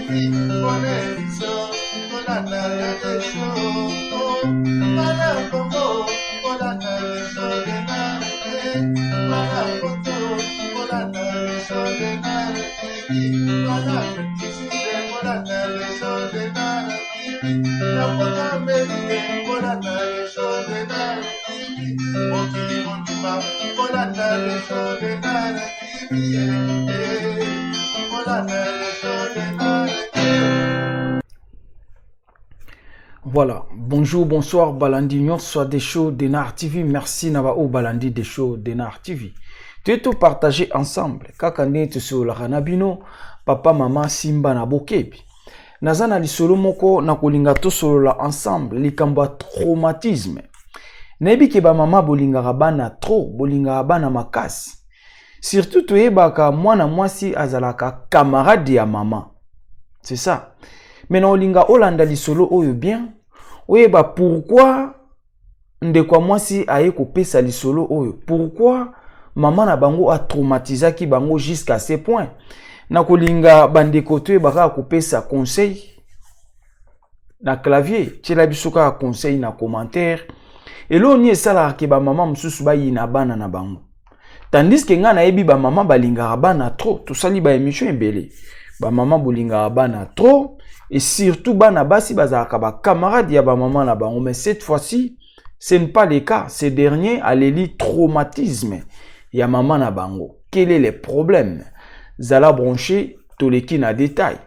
TV bonne émission kolanda ya desho bana Congo kolanda desho Denard bana poto kolanda desho Denard TV bana Afrique kolanda desho Denard TV na poto Amerique kolanda desho Denard TV mokili mobimba kolanda desho Denard TV kolanda desho Denard. Voilà, bonjour, bonsoir, Balandi nyonso des shows Denar TV. Merci na ba o Balandi des shows Denar TV. Tu tout partager ensemble. Kaka nde tosololaka na bino, papa, mama, simba na bokebi. Naza na lisolo moko na kolinga tosolola ensemble likambo ya traumatisme. Nayebi ke ba mama bolingaka bana trop, bolingaka bana makasi. Surtout toyebaka mwana mwasi azalaka camarade ya mama. C'est ça. Mais na olinga olanda lisolo oyo bien, oyeba pourquoi ndeko ya mwasi aye kopesa lisolo oyo, pourquoi mama na bango atraumatisaki bango jusqu'à ce point. Na kolinga bandeko toyeba kaka kopesa conseil na clavier, tiela biso kaka conseil na commentaire. Eloko nini esalaka ke bamama mosusu bayina bana na bango, tandis ke ngai nayebi bamama balingaka bana trop. Tosali ba émission ebele, bamama bolingaka bana trop, et surtout bana basi bazalaka bacamarade ya bamama na bango. Mais cette fois-ci, ce n'est pas le cas. Ce dernier aleli traumatisme ya mama na bango. Quel est le problème? Zala branché, toleki na détail.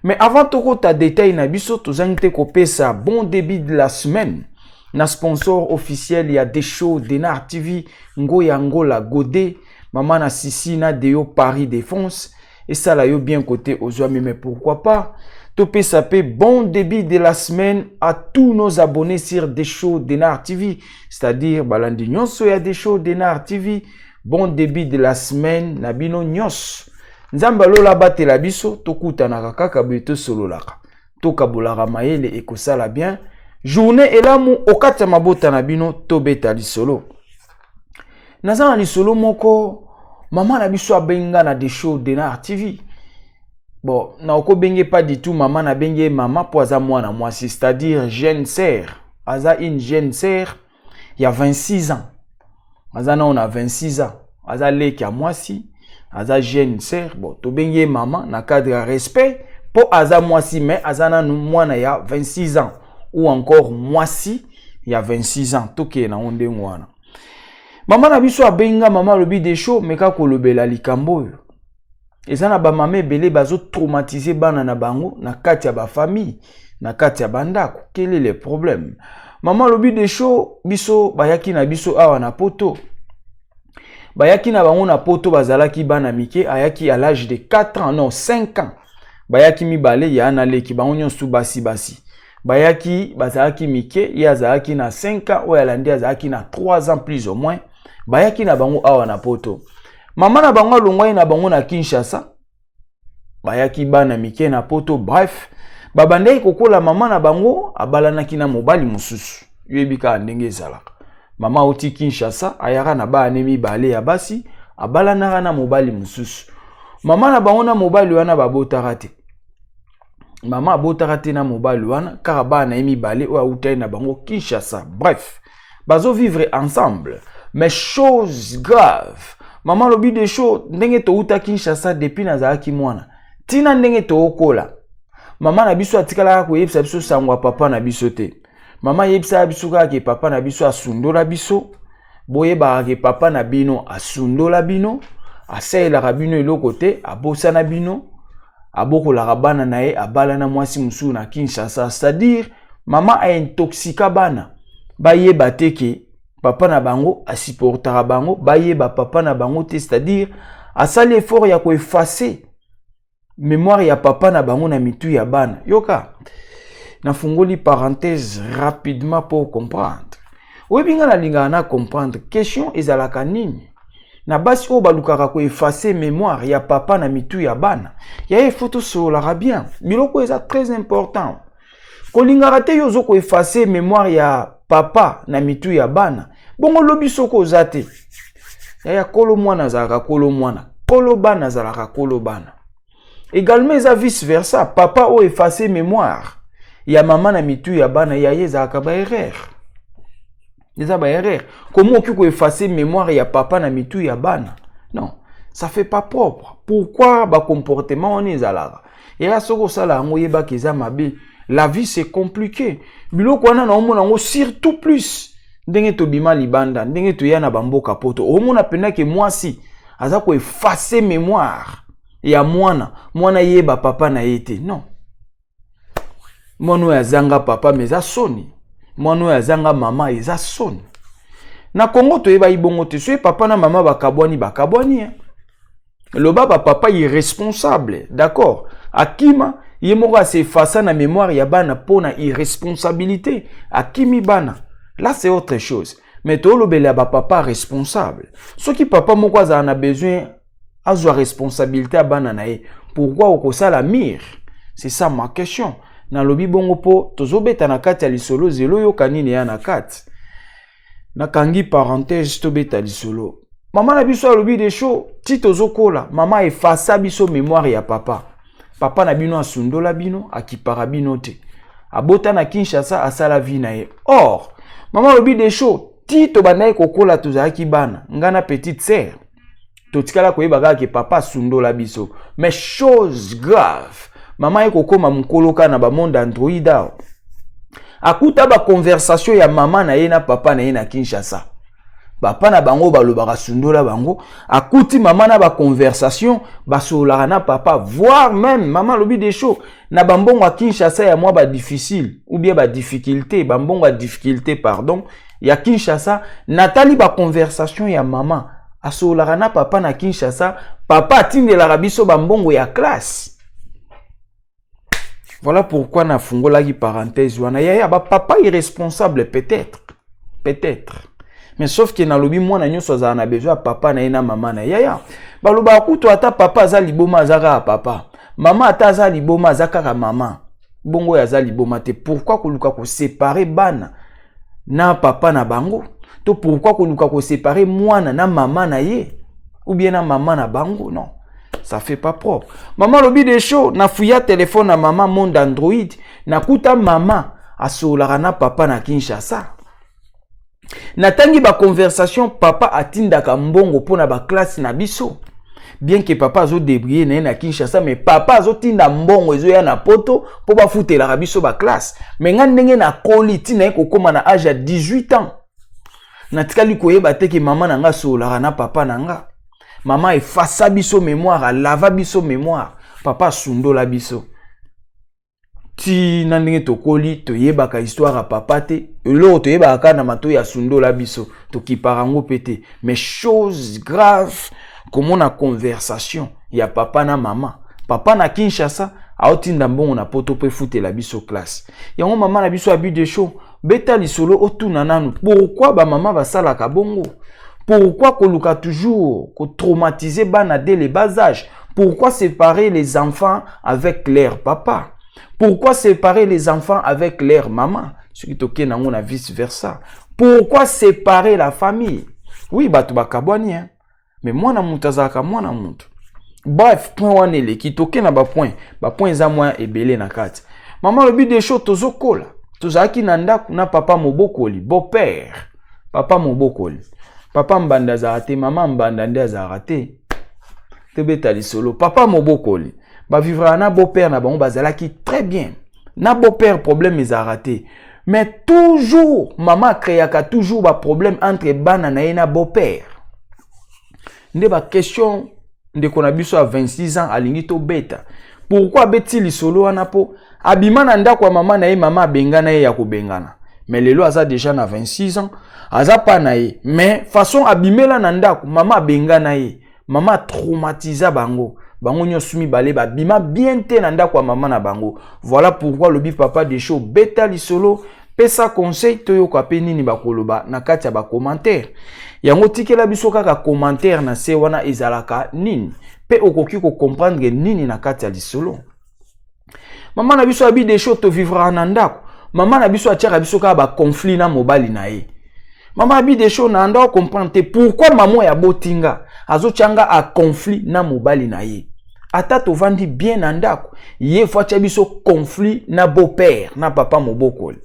Mais avant tokota détail na biso, tozangi te kopesa bon début de la semaine na sponsor officiel ya des shows Denar TV, Ngoya Ngola Godé, mama na Sisi na Deo Paris Défense. Esala yo bien côté ozwami, mais pourquoi pas topesa pe bon début de la semaine à tous nos abonnés sur des shows Denar TV, c'est-à-dire balandi nyonso ya des shows Denar TV. Bon début de la semaine na bino nyonso. Nzambe alola batela biso, tokutanaka kaka boye, tosololaka, tokabolaka mayele, ekosala bien. Journée elamu okati ya mabota na bino. Tobeta lisolo. Naza na lisolo moko, mama na biso abenga na des shows Denar TV. Bon, nakobenge pas du tout mama, nabenge mama mpo aza mwana mwasi, c'est-à-dire jeune sœur. Aza une jeune sœur ya 26 ans, aza nao na 26 ans, aza leki ya mwasi, aza jeune sœur. Bon, tobengi ye mama na cadre ya respect mpo aza mwasi, mais aza nanu mwana ya 26 ans ou encore mwasi ya 26 ans. Tokende nango ndenge wana. Mama na biso abenga, mama alobi: "Des shows, meka kolobela likambo oyo." Eza na bamama ebele bazotraumatize bana na bango na kati ya bafamille, na kati ya bandako. Quel est le problème? Mama alobi: "Des shows, biso bayaki na biso awa na poto, bayaki na bango na poto, bazalaki bana mike. Ayaki à l'âge de 4 ans, non, 5 ans. Bayaki mibale, ya na leki, bango nyonso basi basi. Bayaki, bazalaki mike, ye azalaki na 5 ans, oyo alandi azalaki na 3 ans plus ou moins. Bayaki na bango awa na poto. Mama na bango alongwaki na bango na Kinshasa. Bayaki bana mike na poto. Bref, babandaki kokola. Mama na bango abalanaki na mobali mosusu. Yoyebi kaka ndenge ezalaka, mama auti Kinshasa, ayaka na bana mibale ya basi, abalanaka na mobali mosusu. Mama na bango na mobali wana babotaka te. Mama abotaka te na mobali wana, kaka bana na ye mibale oyo autaki na bango Kinshasa. Bref, bazovivre ensemble. Mais chose grave, mama alobi: "Des shows, ndenge touta Kinshasa, depuis nazalaki mwana ntina ndenge tookola, mama na biso atikalaka koyebisa biso sango ya papa na biso te. Mama ayebisaka biso kaka ke papa na biso asundola biso. Boyebaka ke papa na bino asundola bino, asalelaka bino eloko te, abosana bino, abokolaka bana na ye, abala na mwasi mosusu na Kinshasa." C'est-à-dire mama aintoxika bana, bayeba te ke papa na bango asupportaka bango, bayeba papa na bango te. C'est-à-dire asali effort ya koeffacer mémoire ya papa na bango na mitu ya bana. Yoka, nafungoli parenthèse rapidement pour comprendre. Oyebi, nga nalingaka na comprendre question ezalaka nini na basi oyo balukaka koeffacer mémoire ya papa na mitu ya bana ya ye. Faut tosololaka bien, biloko eza très important. Kolingaka te yo ozo koeffacer mémoire ya papa na mitu ya bana, bongo lobi soki oza te. Yaya, kolo mwana azalaka kolo mwana, kolo bana azalaka kolo bana. Également eza vice versa, papa oyo efface mémoire ya mama na mitu ya bana ya ye, ezalaka baerreur, eza baerreur. Comment okoki koefface mémoire ya papa na mitu ya bana? Non, ça fait pas propre. Pourquoi bacomportement wana ezalaka eya? Soki osala yango, oyebaka eza mabe. La vie, c'est compliqué. Biloko wana naomona yango surtout plus ndenge tobima libanda, ndenge toya na bamboka Poto. Omona mpenza ke mwasi aza koefface mémoire ya mwana, mwana yeba papa na ye te. Non, mwana oyo azanga papa, mais eza soni. Mwana oyo azanga mama, eza soni. Na Kongo toyebaki bongo te. Soki papa na mama bakabwani, bakabwani, eh. Loba bapapa irresponsable, d'accord, akima ye moko, asefasa na mémoire ya bana mpo na irresponsabilité, akimi bana, là c'est autre chose. Mais tolobela bapapa responsable. Soki papa moko azala na besoin azwa responsabilité ya bana na ye, pourquoi okosala mire? C'est ça ma question. Nalobi bongo mpo tozobeta na kati ya lisolo. Zelo, oyoka nini ya na kati. Nakangi parenthèse, tobeta lisolo. Mama na biso alobi des choses. Ti tozokola, mama efasa biso mémoire ya papa. Papa na bino asundola bino, akipaka bino te, abota na Kinshasa, asala vie na ye. Or mama alobi des choses, ti tobandaki kokola, tozalaki bana, nga na petite sœur, totikala koyeba kaka ke papa asundola biso. Mais chose grave, mama ye kokóma mokolo kaka na bamonde Android awa, akuta baconversation ya mama na ye na papa na ye na Kinshasa. Papa na bango balobaka sundola bango. Akuti mama na baconversation, basololaka na papa, voire même mama alobi des choses na bambongo ya Kinshasa ya mwa badifficile ou bien badifficulté, bambongo ya difficulté, pardon, ya Kinshasa. Natali baconversation ya mama asololaka na papa na Kinshasa, papa atindelaka biso bambongo ya classe. Voilà pourquoi nafungolaki parenthèse wana. Yaya, bapapa irresponsable, peut-être, peut-être, mais sauf ke nalobi mwana nyonso azala na besoin ya papa na ye na mama na ye. Yaya, balobaka kutu ata papa aza liboma, aza kaka papa. Mama ata aza liboma, aza kaka mama. Bongo oyo aza liboma te, pourquoi koluka kosepare bana na papa na bango? To pourquoi koluka kosepare mwana na mama na ye ou bien na mama na bango? Non, ça fait pas propre. Mama alobi des choses. Nafuya telefone na mama, monde Android, nakuta mama asololaka na papa na Kinshasa. Natangi baconversation, papa atindaka mbongo mpona baklasse na biso. Bien que papa azodébrouille na ye na Kinshasa, mais papa azotinda mbongo, ezoya na Poto mpo bafutelaka biso baklasse. Mais nga ndenge nakoli, ntina ye kokóma na age ya 18 ans, natikali koyeba te ke mama na nga asololaka na papa na nga. Mama efasa biso mémoire, alava biso mémoire, papa asundola biso. Ti na ndenge tokoli, toyebaka histoire ya papa te. Eloko toyebaka kaka na matoi, asundola biso, tokipaka yango mpe te. Mais chose grave, komona conversation ya papa na mama, papa na Kinshasa aotinda mbongo na Poto mpo efutela biso classe. Yango mama na biso abi de show, beta lisolo, otuna nanu pourquoi bamama basalaka bongo. Pourquoi koluka toujours kotraumatiser bana dès le bas âge? Pourquoi séparer les enfants avec leur papa? Pourquoi séparer les enfants avec leur maman? Soki tokende yango na vice versa, pourquoi séparer la famille? Oui, bato bakabwani, hein? Mais mwana moto azalaka mwana moto. Bref, point wana eleki. Toke na bapoint, bapoint eza mwa ebele na kati. Mama alobi des choses, tozokola, tozalaki na ndako na papa mobokoli, beau-père, papa mobokoli. Papa mbanda azalaka te, mama mbanda nde azalaka te. Tobeta lisolo, papa mobokoli bavivraka na beau-père na bango, bazalaki très bien na beau-père, problème ezalaka te. Mais toujours mama akreaka toujours baproblème entre bana na ye na beau-père. Nde baquestion ndeko na biso ya 26 ans alingi tobeta. Pourquoi abeti lisolo wana? Mpo abima na ndako ya mama na ye, mama abengana ye ya kobengana. Mais lelo aza déjà na 26 ans, aza pa na ye. Mais façon abimela na ndako, mama abengana ye, mama atraumatiza bango. Bango nyonso mibale babima bien te na ndako ya mama na bango. Voilà pourquoi alobi: papa Desho, beta lisolo, pesa conseil, toyoka mpe nini bakoloba na kati ya bacommentaire. Yango tikela biso kaka commentaire na se wana, ezalaka nini mpe okoki kocomprendre nini na kati ya lisolo. Mama na biso abi Desho, tovivraka na ndako, mama na biso atiaka biso kaka baconflit na mobali na ye. Mama abi Desho, na ndako comprendre te pourquoi mama oyo abotinga azotianga a conflit na mobali na ye. Ata tovandi bien na ndako, ye faut atia biso conflit na beau-père, na papa mobokoli.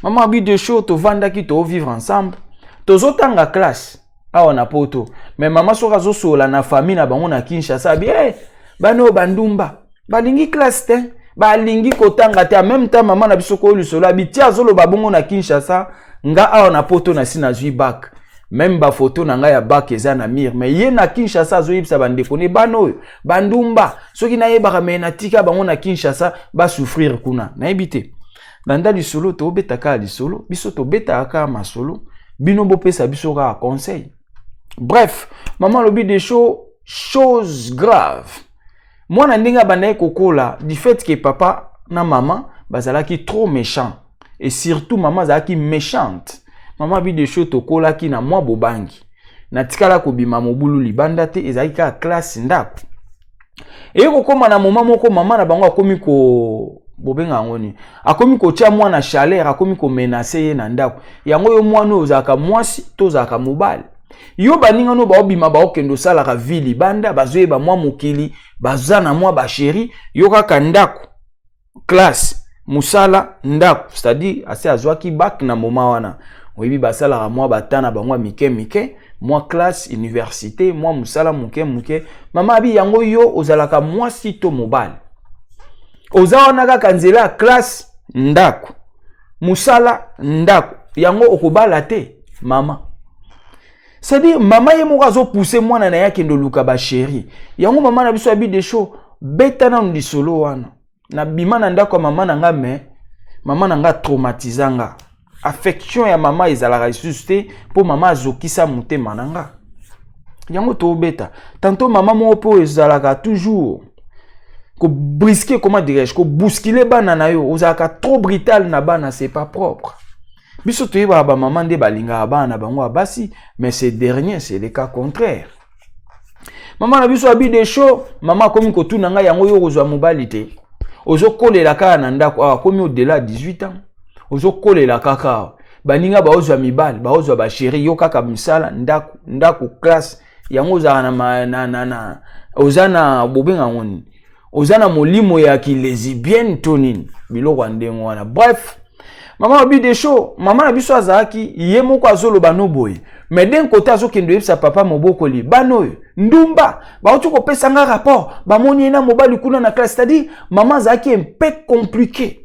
Mama abi Desho, tovandaki, tovivre ensemble, tozotanga classe awa na Poto, mais mama soki azosola na famille na bango na Kinshasa, abi hey, bana oyo bandumba, balingi classe te, balingi kotanga te. En même temps, mama na biso koyo lisolo abi ti azoloba bongo na Kinshasa, nga awa na Poto nasi nazwi bac, même bafoto na ngai ya bac eza na mur. Mais ye na Kinshasa azoyebisa bandeko ne: bana oyo bandumba, soki nayebaka, mais natika bango na Kinshasa basouffrir kuna. Nayebi te. Landa lisolo, tobeta kaka lisolo, biso tobetaka kaka masolo, bino bopesa biso kaka conseil. Bref, mama alobi des choses graves. Mwana ndenge abandaki kokola, du fait que papa na mama bazalaki trop méchant et surtout mama azalaki méchante, mama abi des choses, tokolaki na mwa bobangi. Natikala kobima mobulu libanda te, ezalaki kaka classe, ndako. Eye kokóma na moma moko, mama na bango akomi ko bobenga yango nini, akomi kotia mwana chaleur, akomi komenacer ye na ndako. Yango yo mwana oyo ozalaka mwasi to ozalaka mobali, yo baninga no baobima, baokende osalaka vie libanda, bazoyeba mwa mokili, baza na mwa bachéri, yo kaka ndako, classe, mosala, ndako. C'est-à-dire ase azwaki bac na moma wana, oyebi, basalaka mwa bata na bango ya mike mike, mwa classe, université, mwa mosala moke moke. Mama abi: yango yo ozalaka mwasi to mobali, oza wana kaka nzela ya classe, ndako, mosala, ndako, yango okobala te? Mama, c'est-à-dire mama ye moko azopousser mwana na ye akende oluka bachéri. Yango mama na biso abi Desho, beta nanu lisolo wana. Nabima na ndako ya mama na nga, mais mama na nga traumatiza nga. Affection ya mama ezalaka lisusu te, mpo mama azokisa motema na nga. Yango tobeta tantôt mama moko mpo ezalaka toujours kobrusquer, comment dirais-je, kobousculer bana na yo, ozalaka trop brutal na bana, c'est pas propre. Biso toyebaka bamama nde balingaka bana na bango ya basi, mais ce dernier, c'est le cas contraire. Mama na biso abi Desho, mama akomi kotuna ngai: yango yo kozwa mobali te, ozokolela kaka na ndako awa, akomi au-delà 18 ans, ozokolela kaka awa, baninga baozwa mibali, baozwa bachéri, yo kaka misala, ndako, ndako, classe. Yango ozalaka na, na, na, na oza na bobenga yango nini, oza na molimo ya kilesbienne to nini, biloko ya ndenge wana. Bref, mama abi Desho, mama na biso azalaki ye moko azoloba no boye, mais d'un côté azokende oyebisa papa mobokoli: bana oyo ndumba, bauti kopesa nga rapport, bamoni ye na mobali kuna na classe. C'est-à-dire mama azalaki un peu compliqué.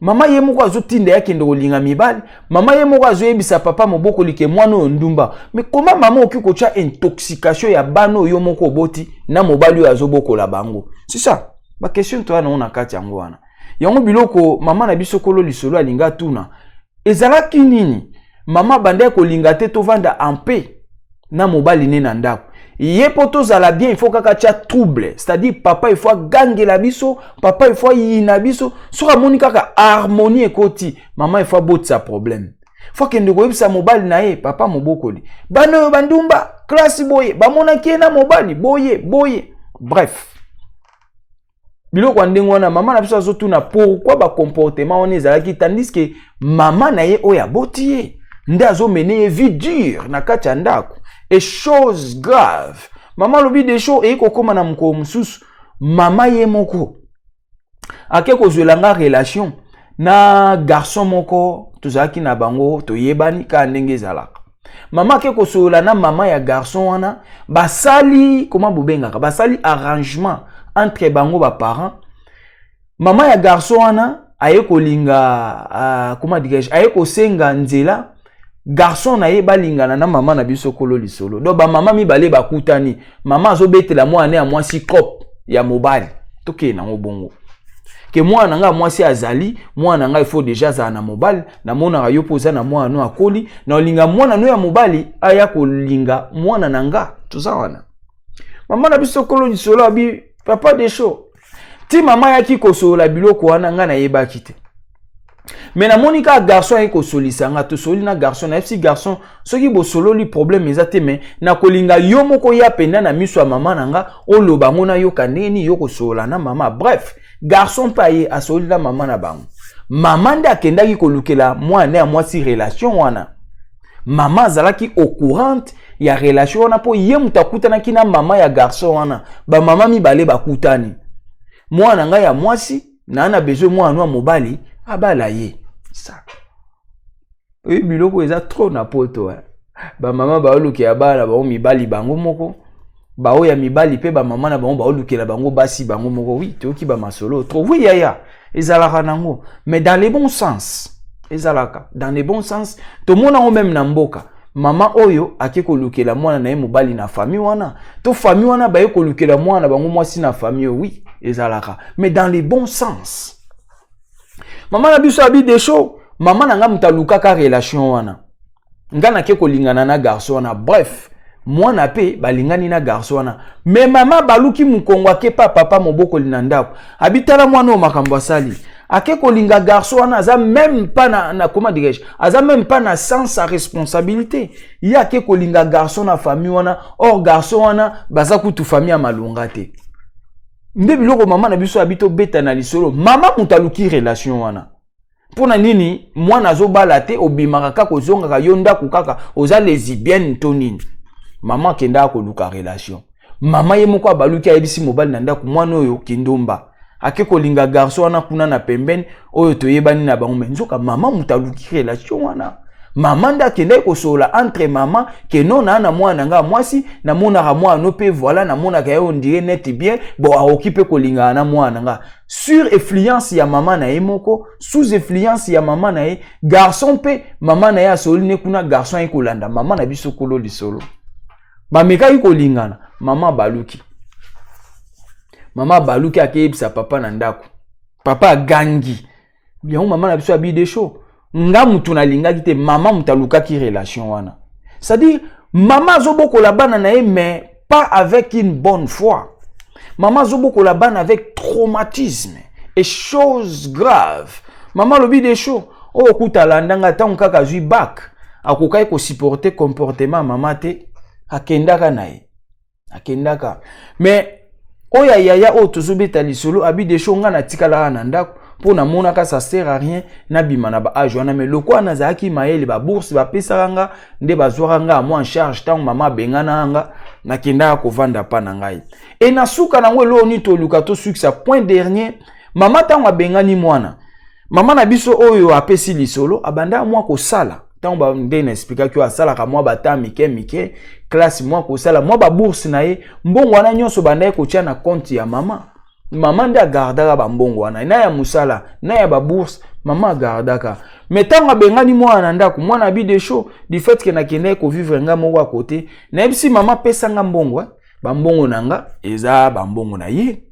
Mama ye moko azotinda ye akende kolinga mibali, mama ye moko azoyebisa papa mobokoli ke mwana oyo ndumba. Mais koma mama okoki kotya intoxication ya bana oyo moko oboti na mobali oyo azobokola bango? C'est ça baquestion toya nango na kati yango wana. Yango biloko mama na biso kolo lisolo alingi atuna ezalaki nini? Mama bandaki kolinga te tovanda en paix na mobali ne na ndako ye. Mpo tozala bien, il faut kaka tia trouble, c'est-à-dire papa il faut agangela biso, papa il faut ayina biso. Soki amoni kaka harmonie ekoti, mama il faut abotisa problème, faut akende koyebisa mobali na ye, papa mobokoli: bana oyo bandumba, classe boye, bamonaki ye na mobali boye boye. Bref, biloko ya ndenge wana. Mama na biso azotuna pourquoi bacomportement wana ezalaki, tandis que mama na ye oyo aboti ye nde azomener ye vie dure na kati ya ndako. Et chose grave, mama alobi Desho, eyi kokóma na mokolo mosusu, mama ye moko ake kozwela nga relation na garçon moko tozalaki na bango, toyebani kaka ndenge ezalaka. Mama ake kosolola na mama ya garçon wana, basali koma bobengaka, basali arrangement entre bango baparent. Mama ya garçon wana aye kolinga, comment dirais-je, aye kosenga nzela garçon na ye balingana na mama na biso kolo lisolo. Donc bamama mibale bakutani, mama azobetela mwana ya mwasi cope ya mobali. Tokende nango bongo ke mwana na ngai mwasi azali mwana na ngai, faut déjà azala na mobali. Namonaka yo mpo oza na mwana no akoli na olinga mwana no ya mobali aya kolinga mwana na nga. Toza wana, mama na biso kolo lisolo abi: papa Desho, ti mama ayaki kosolola biloko wana, ngai nayebaki te, mais namoni kaka garçon aye kosolisa nga. Tosoli na garçon, nayebisi garçon: soki bosololi, problème eza te, mais nakolinga yo moko ya penda na miso ya mama na nga, oloba ngo nayoka ndenge nini yo kosolola na mama. Bref, garçon mpe aye asoli na mama na bango. Mama nde akendaki kolukela mwana ya mwasi relation wana. Mama azalaki au courant ya relation wana, mpo ye moto akutanaki na mama ya garçon wana. Bamama mibale bakutani: mwana ngai ya mwasi naa na besoin mwana ya mobali abala ye. Sa oyo biloko eza trop na Poto, eh. Bamama baolukela bana bango mibali bango moko, baoyo ya mibali mpe bamama na bango baolukela bango basi bango moko. Oui, toyoki bamasolo trop. Oui yaya, ezalaka nango, mais dans le bon sens. Ezalaka dans le bon sens. Tomona yango même na mboka: mama oyo ake kolukela mwana na ye mobali na famille wana, to famille wana baye kolukela mwana na bango mwasi na famille oyo. Oui, ezalaka, mais dans le bon sens. Mama na biso abi Desho: mama na nga moto alukaka relation wana, nga nake kolingana na garçon wana. Bref, mwana mpe balingani na garçon wana, mais mama baluki mokongo, ake pa papa mobokoli na ndako, abitala mwana oyo makambo asali, ake kolinga garçon wana, aza même pas na, comment dirais-je, aza même pas na sens ya responsabilité. Ye ake kolinga garçon na famille wana, or garçon wana baza kutu famille ya malonga te. Nde biloko mama na biso abi tobeta na lisolo. Mama moto aluki relation wana. Mpo na nini mwana azobala te? Obimaka kaka, ozongaka yo ndako kaka, oza lesbienne to nini? Mama akendaka koluka relation. Mama ye moko abaluki, ayebisi mobali na ndako: mwana oyo kindomba, ake kolinga garçon wana kuna na pembeni oyo toyebani na bango. Mais nzoka mama moto aluki relation wana. Mama nde akendaki kosolola entre mama ke non, na mwana na nga mwasi, namonaka mwana no mpe, voilà, namonaka ye on dirait net bien, bon, akoki mpe kolingana na mwana na nga. Sur influence ya mama na ye moko, sous influence ya mama na ye, garçon mpe mama na ye asoli ne kuna, garçon aye kolanda mama na biso kolo lisolo, bamekaki kolingana. Mama baluki, mama baluki, akeyebisa papa na ndako. Papa agangi yango. Mama na biso abi Desho: nga mutu nalingaki te, mama mutu alukaki relation wana. C'est-à-dire mama azobokola bana na ye, mais pas avec une bonne foi. Mama azobokola bana avec traumatisme et chose grave. Mama alobi Desho oyo okuta alandanga ntango kaka azwi bac, akokaki kosupporter comportement mama te, akendaka na ye, akendaka. Mais oyo ayaya oyo tozobeta lisolo abi Desho: nga natikalaka na ndako mpo namonaka ça sert à rien nabima na baâge wana. Mais lokola nazalaki mayele, babourse bapesaka nga nde bazwaka nga mwa en charge. Ntango mama abengana nga, nakendaka kovanda pa na ngai. E na suka nango, eloko nini toluka tosukisa? Point dernier: mama ntango abengani mwana, mama na biso oyo apesi lisolo abandaka mwa kosala. Ntango nde na expliquaki oyo, asalaka mwa bata mike mike, classe, mwa kosala mwa babourse na ye. Mbongo wana nyonso bandaki kotia na compte ya mama. Mama nde agardaka bambongo wana, na ya mosala na ya babourse, mama agardaka. Mais ntango abengani mwana na ndako, mwana abi Desho: du fait ke nakendaki kovivre nga moko ya kote, nayebisi mama: pesanga mbongo, eh? Bambongo na nga eza bambongo na ye,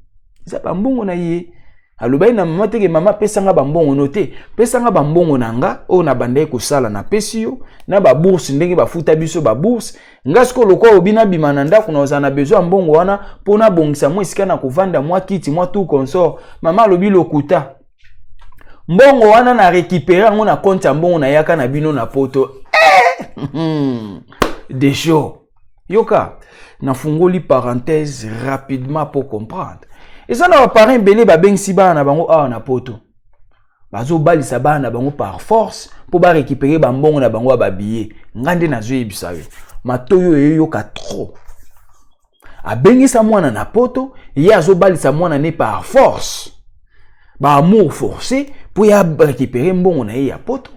eza bambongo na ye. Alobaki na mama teke: mama, pesanga bambongo no te, pesanga bambongo na nga oyo nabandaki kosala, napesi yo na babourse ndenge bafuta biso babourse. Nga sikoyo lokola obi nabima na ndako, nazala na besoin ya mbongo wana mpo nabongisa mwa esika na kovanda, mwa kiti, mwa tout consort. Mama alobi: lokuta, mbongo wana na récupérer yango na compte ya mbongo nayaka na bino na Poto, eh! Desho yoka, nafungoli parenthèse rapidement pour comprendre. Eza na baparent ebele babengisi bana na bango awa na Poto, bazobalisa bana na bango par force mpo barécupérer bambongo na bango ya babillet. Nga nde nazoyebisa yo, matoi oyo eyoka trop. Abengisa mwana na Poto, ye azobalisa mwana ne par force, baamour forcé, mpo ye arécupérer mbongo na ye ya Poto.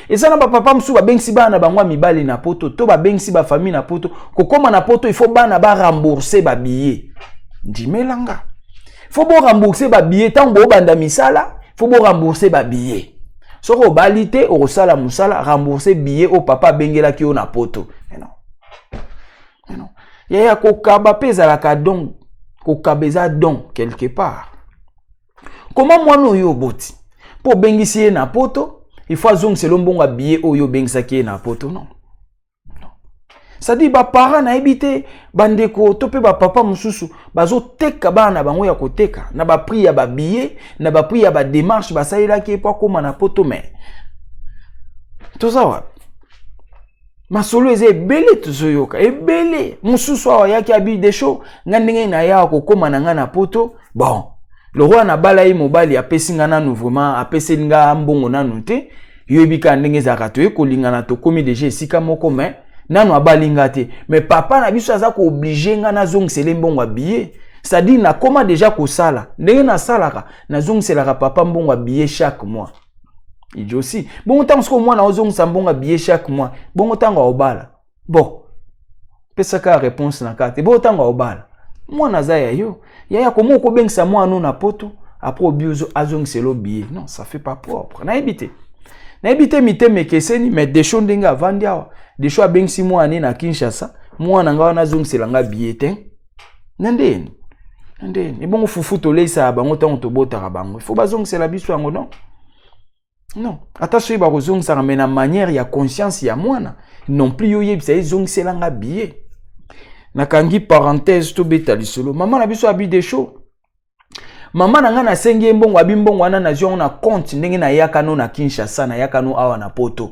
Eza na bapapa mosusu babengisi bana na bango ya mibali na Poto, to babengisi bafamille na Poto. Kokóma na Poto, il faut bana barembourser babillet. Ndimelanga, faut borembourser babillet. Ntango boobanda misala, faut borembourser babillet. Soki obali te, okosala mosala, rembourser billet oyo papa abengelaki yo na Poto. Mais non, mais non yaya, kokaba mpe ezalaka don. Kokaba eza don quelque part. Koma mwana oyo oboti mpo obengisi ye na Poto, il faut azongisela mbongo ya billet oyo obengisaki ye na Poto? Non, c'est-à-dire baparent, nayebi te, bandeko to mpe bapapa mosusu bazoteka bana na bango ya koteka na baprix ya babillet, na baprix ya badémarche basalelaki ye mpo akóma na Poto. Mais toza wapi? Masolo eza ebele, tozoyoka ebele. Mosusu awa ayaki, abi Desho: nga ndenge nayaka kokóma na ngai na Poto, bon, lokola nabala ye, mobali apesi nga nanu, vraiment apeseli nga mbongo nanu te. Yo yebi kaka ndenge ezalaka, toye kolingana, tokomi déjà esika moko, mais nano abali nga te. Mais papa na biso aza koobliger nga nazongisela mbongo ya billet. C'est-à-dire nakóma déjà kosala ndenge nasalaka, nazongiselaka papa mbongo ya billet chaque mois. Idiotie. Bongo ntango sikoyo mwana ozongisa mbongo ya billet chaque mois, bongo ntango aobala, bon, pesaka réponse na kaka te. Bongo ntango aobala, mwana aza ya yo. Yaya, komo okobengisa mwana na Poto, après obi azongisela billet? Non, ça fait pas propre. Nayebi te, nayebi te, mitema ekeseni. Mais Desho, ndenge avandi awa, Desho abengisi mwana na Kinshasa: mwana nga wana azongisela nga billet te. Na ndeni, na ndeni? Ebongo fufu toleisaka bango ntango tobotaka bango, ifo bazongisela biso yango? Non, non. Ata soki bakozongisaka, mais na manière ya conscience ya mwana, non plus yo oyebisa ye: ezongisela nga billet. Nakangi parenthèse. Tobeta lisolo. Mama na biso abi Desho: mama na ngai, nasengi ye mbongo, abi mbongo wana nazwi yango na compte ndenge nayaka no na Kinshasa, nayaka no awa na Poto,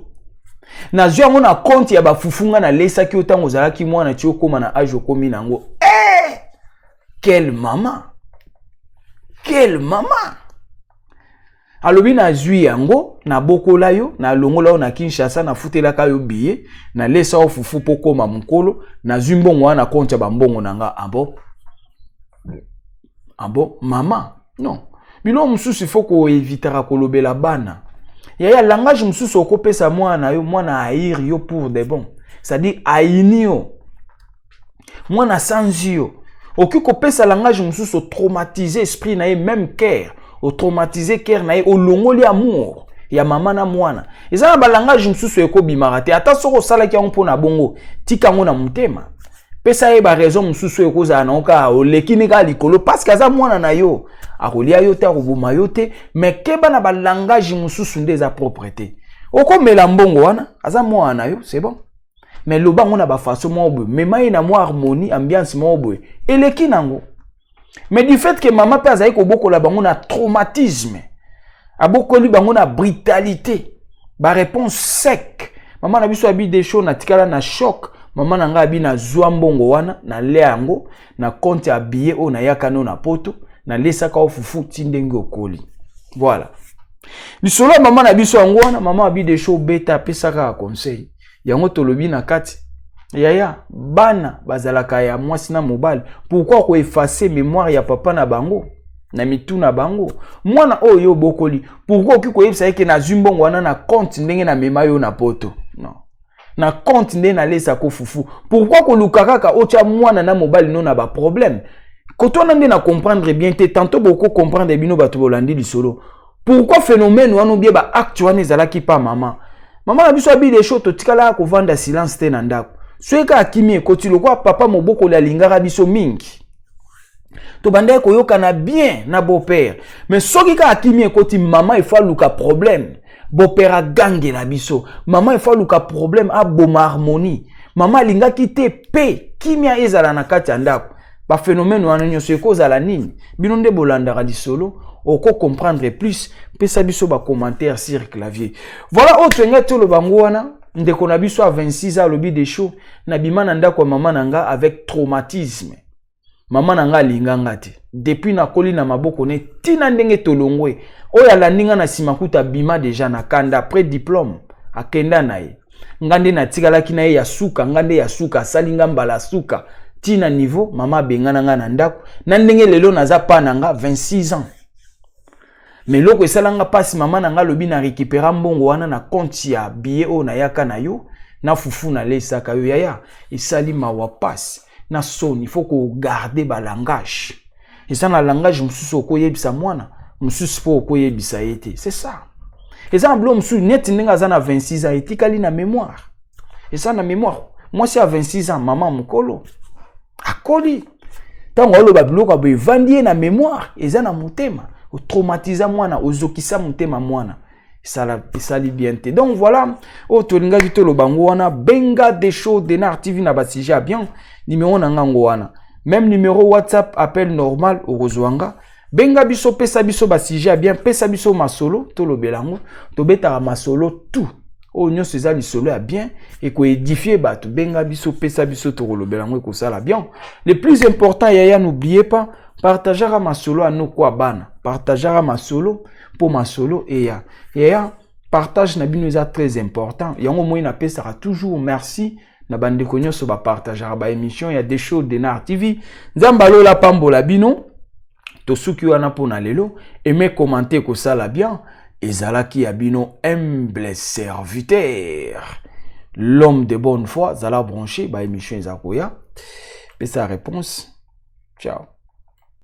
nazwi yango na compte ya bafufu nga nalesaki yo ntango ozalaki mwana ti okóma na âge okómi nango. Eh! Quelle mama, quelle mama! Alobi: nazwi yango, nabokola yo, nalongola yo na Kinshasa, nafutelaka yo billet, nalesa yo fufu mpo kóma mokolo, nazwi mbongo wana na compte ya bambongo na nga. Abo abo mama, non. Biloko mosusu ifo koevitaka kolobela bana. Yaya, langage mosusu okopesa mwana na yo, mwana haïr yo pour de bon, c'est-à-dire ayini yo, mwana asanzi yo. Okoki kopesa langage mosusu, otraumatiser esprit na ye, même cœur, otraumatiser cœur na ye, olongoli amour ya mama na mwana. Eza na balangage mosusu ekobimaka te. Ata soki osalaki yango mpo na bongo, tika yango na motema, pesa ye baraison mosusu oyo ekozala nango kaka olekini kaka likolo, parce que aza mwana na yo, akolia yo te, akoboma yo te. Mais keba na balangage mosusu nde eza propre te. Okomela mbongo wana, aza mwana na yo, c'est bon, mais loba yango na bafaçon moko boye, mema ye na mwa harmonie, ambiance moko boye eleki nango. Mais du fait que mama mpe azali kobokola bango na traumatisme, abokoli bango na brutalité, baréponse sec, mama na biso abi Desho: natikala na choc. Mama na ngai abi: nazwa mbongo wana, nalia yango na compte ya billet oyo nayaka no na Poto, nalesaka o fufu ti ndenge okoli. Voilà lisolo ya mama na biso yango wana. Mama abi Desho obeta, apesaka ya conseil yango tolobi na kati. Yaya, bana bazalaka ya mwasi na mobali. Pourquoi koeffacer mémoire ya papa na bango na mitu na bango? Mwana oyo yo obokoli, pourquoi okoki koyebisa ye ke nazwi mbongo wana na compte ndenge namema yo na Poto, non, na compte nde nalesaka fufu? Pourquoi koluka kaka otya mwana na mobali no na baproblème? Koto wana nde na comprendre bien te. Tantôt boko comprendre, bino bato bolandi lisolo, pourquoi phénomène wana obie baacte wana ezalaki pa mama. Mama na biso abi Desho: totikalaka kovanda silence te na ndako. Soki kaka kimi ekoti, lokwa papa mobokoli alingaka biso mingi, tobandaki koyokana bien na beau-père. Mais soki kaka kimi ekoti, mama ifo aluka problème, beau-père agangela biso. Mama ifo aluka problème, aboma harmonie. Mama alingaki te mpe kimia ezala na kati ya ndako. Baphénomène wana nyonso ekozala nini? Bino nde bolandaka lisolo, oko comprendre plus. Pesa biso bacommentaire sur clavier. Voilà oyo toyengai toloba ngo wana. Ndeko na biso ya 26 alobi: Desho, nabima na ndako ya mama na nga avec traumatisme. Mama na nga alinga nga te depuis nakoli na maboko ne ntina ndenge tolongwe. Oyo alandi nga na nsima kuta abima déjà na kanda après diplôme, akenda na ye. Nga nde natikalaki na ye ya suka, nga nde ya suka. Asali nga mbala suka ntina niveau mama abengana nga na ndako. Na ndenge lelo naza pa na nga 26 ans. Mais eloko esalanga mpasi, mama na nga alobi: na récupéra mbongo wana na compte ya billet oyo nayaka na yo, na fufu nalesaka yo. Yaya, esali mawa, pasi na soni. Faut kogarder balangage. Eza na langage mosusu okoyebisa mwana mosusu mpo okoyebisa ye te. C'est ça. Eza na biloko mosusu neti ndenge aza na 26 ans, etikali na mémoire, eza na mémoire. Mwasi ya 26 ans, mama mokolo akoli, ntango aloba biloko ya boye, evandi ye na mémoire, eza na motema. Otraumatiza mwana, ozokisa motema mwana, esali bien te. Donc voilà oyo tolingaki toloba ngo wana. Benga Desho Denar TV na basujet ya bien. Numéro na ngango wana, même numéro WhatsApp, appel normal, okozwa nga. Benga biso, pesa biso basujet ya bien, pesa biso masolo tolobela yango. Tobetaka masolo tout oyo nyonso eza lisolo ya bien, ekoédifier bato. Benga biso, pesa biso, tokolobela yango, ekosala bien. Le plus important, yaya, n'oubliez pas, partageaka masolo ya noko ya bana, partageaka masolo mpo masolo eya. Yaya, Partage na bino eza très important. Yango moi napesaka toujours merci na bandeko nyonso bapartageaka baémission ya Desho Denar TV. Nzambe alola pambola bino. Tosuki wana mpona lelo. Aime, commenter, kosala bien. Ezalaki ya bino humble serviteur, l'homme de bonne foi. Zala branché, baémission eza koya. Pesa réponse. Ciao.